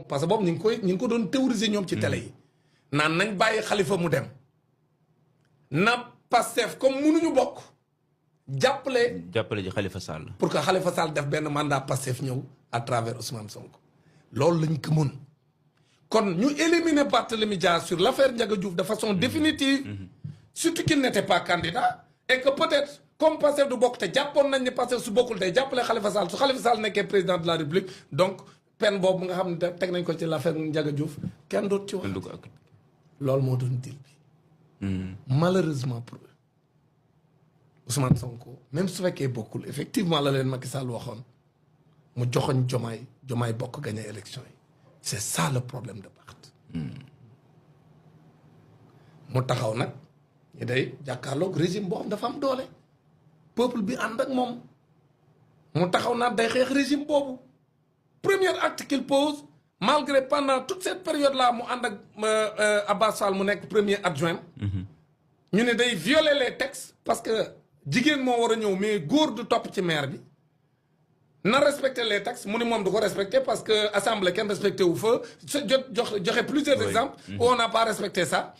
parce que boobu ñu ngi ko doon théoriser ñoom ci télé yi. naan nañ bàyyi Khalifa mu dem. na Pastef comme mënuñu bokk. jàppale ji Khalifa Sall. pour que Khalifa Sall def benn mandat Pastef ñëw à travers Ousmane Sonko. loolu lañ ko mën. kon ñu éliminer Barthélémy Dias sur l'affaire Ndiaga Diouf de façon définitive. Surtout qu'il n'était pas candidat. Et que peut-être, comme Pastef du bokk te jàppoon nañ ne Pastef su bokkul tey jàppale Khalifa Sall su Khalifa Sall nekkee président de la République donc peine boobu nga xam ne teg nañ ko ci l'affaire Ndiaga Diouf kenn doot ci wax. loolu moo doon deal bi. malheureusement pour eux Ousmane Sonko même su fekkee bokkul effectivement la leen Macky Sall waxoon mu joxoñ Jomaay bokk gagné élection yi. c'est ça le problème de Barth. mu taxaw nag. ñu day jàkkaarloog régime boo xam dafa am doole peuple bi ànd ak moom mu taxaw naa day xeex régime boobu premier acte qu'il pose malgré pendant toute cette période là mu ànd ak Abbas Fall mu nekk premier adjoint ñu ne day violer les textes parce que jigéen moo war a ñëw mais góor du topp ci maire bi na respecter les textes mu ne moom du ko respecter parce que assemblée kenn respecté wu fa joxe plusieurs exemples où on n'a pas respecté ça.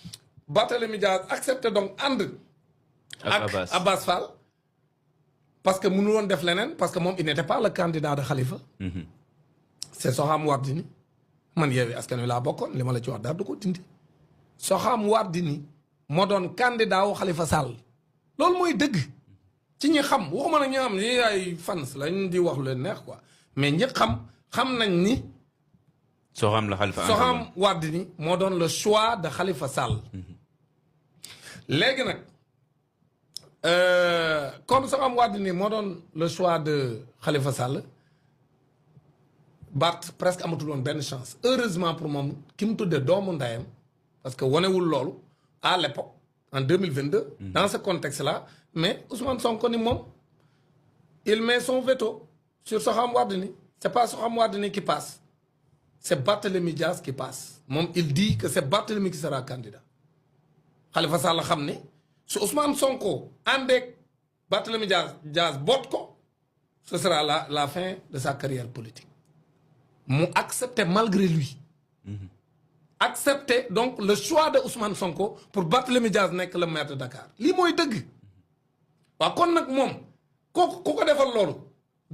Barthélémy Dias accepté donc ànd ak Abbas Fall parce que mënu woon def leneen parce que moom il n'était pas le candidat de Khalifa. c'est Soham Wardini man Yewwi Askan Wi laa bokkoon li ma la ci wax daal du ko dindi Soham Wardini moo doon candidat wu Khalifa Sall loolu mooy dëgg ci ñi xam waxuma nag ñi xam ni ay fans lañ di wax lu leen neex quoi mais ñi xam nañ ni. Soham la Khalifa Soham Wardini moo doon le choix de Khalifa Sall. léegi nag comme Soham Wardini moo doon le choix de Khalifa Sall Barth presque amatul woon benn chance heureusement pour moom ki mu tuddee doomu ndeyam parce que wanewul loolu à l'époque en 2022. dans ce contexte là mais Ousmane Sonko ni moom il met son veto sur Soham Wardini c'est pas Soham Wardini qui passe. c'est Barthélémy Dias qui passe moom il dit que c'est Barthélémy qui sera candidat Khalifa Sall xam ne su Ousmane Sonko àndeek Barthélémy Dias boot ko ce sera la fin de sa carrière politique mu accepter malgré lui accepter donc le choix de Ousmane Sonko pour Barthélémy Dias nekk le maire de Dakar lii mooy dëgg waaw kon nag moom ku ko defal loolu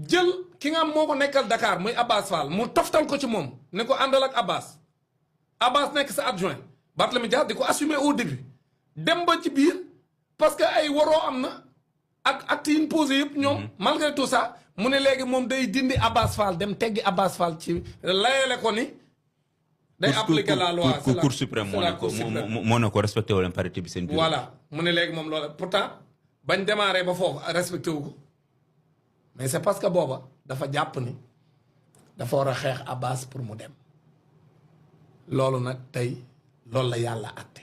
jël ki nga am moo ko nekkal Dakar muy Abbas Fall mu toftal ko ci moom ne ko àndal ak Abbas nekk sa adjoint Barthélémy Dias di ko assumer au début dem ba ci biir parce que ay waroo am na ak acte yi posé yëpp ñoom malgré tout ça mu ne léegi moom day dindi Abbas Fall dem teggi Abbas Fall ci layele ko ni day appliquer la loi Cour suprême moo ne ko respecté wu leen parité bi seen biir voilà mu ne léegi moom loolu pourtant bañ démarré ba foofu respecté wu ko mais c'est parce que booba dafa jàpp ni dafa war a xeex Abbas pour mu dem loolu nag tey loolu la yàlla àtte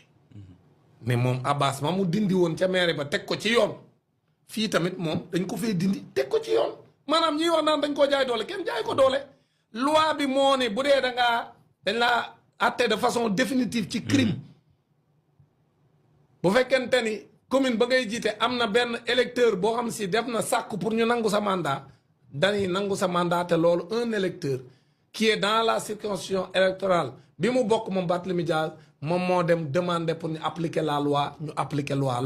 mais moom Abbas ma mu dindi woon ca maire ba teg ko ci yoon fii tamit moom dañ ko fee dindi teg ko ci yoon maanaam ñiy wax naan dañ koo jaay doole kenn jaay ko doole loi bi moo ne bu dee dañ laa àtte de façon définitive ci crime bu fekkente ni commune ba ngay jiite am na benn électeur boo xam si def na sàkk pour ñu nangu sa mandat dañuy nangu sa mandat te loolu un électeur qui est dans la circonscription électorale bi mu bokk moom Barthélémy Dias moom moo dem demander pour ñu appliquer la loi ñu appliquer loi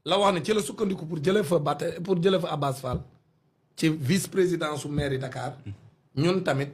la wax ne ci la sukkandiku pour jëlee fa Abbas Fall ci vice président su mairie Dakar ñun tamit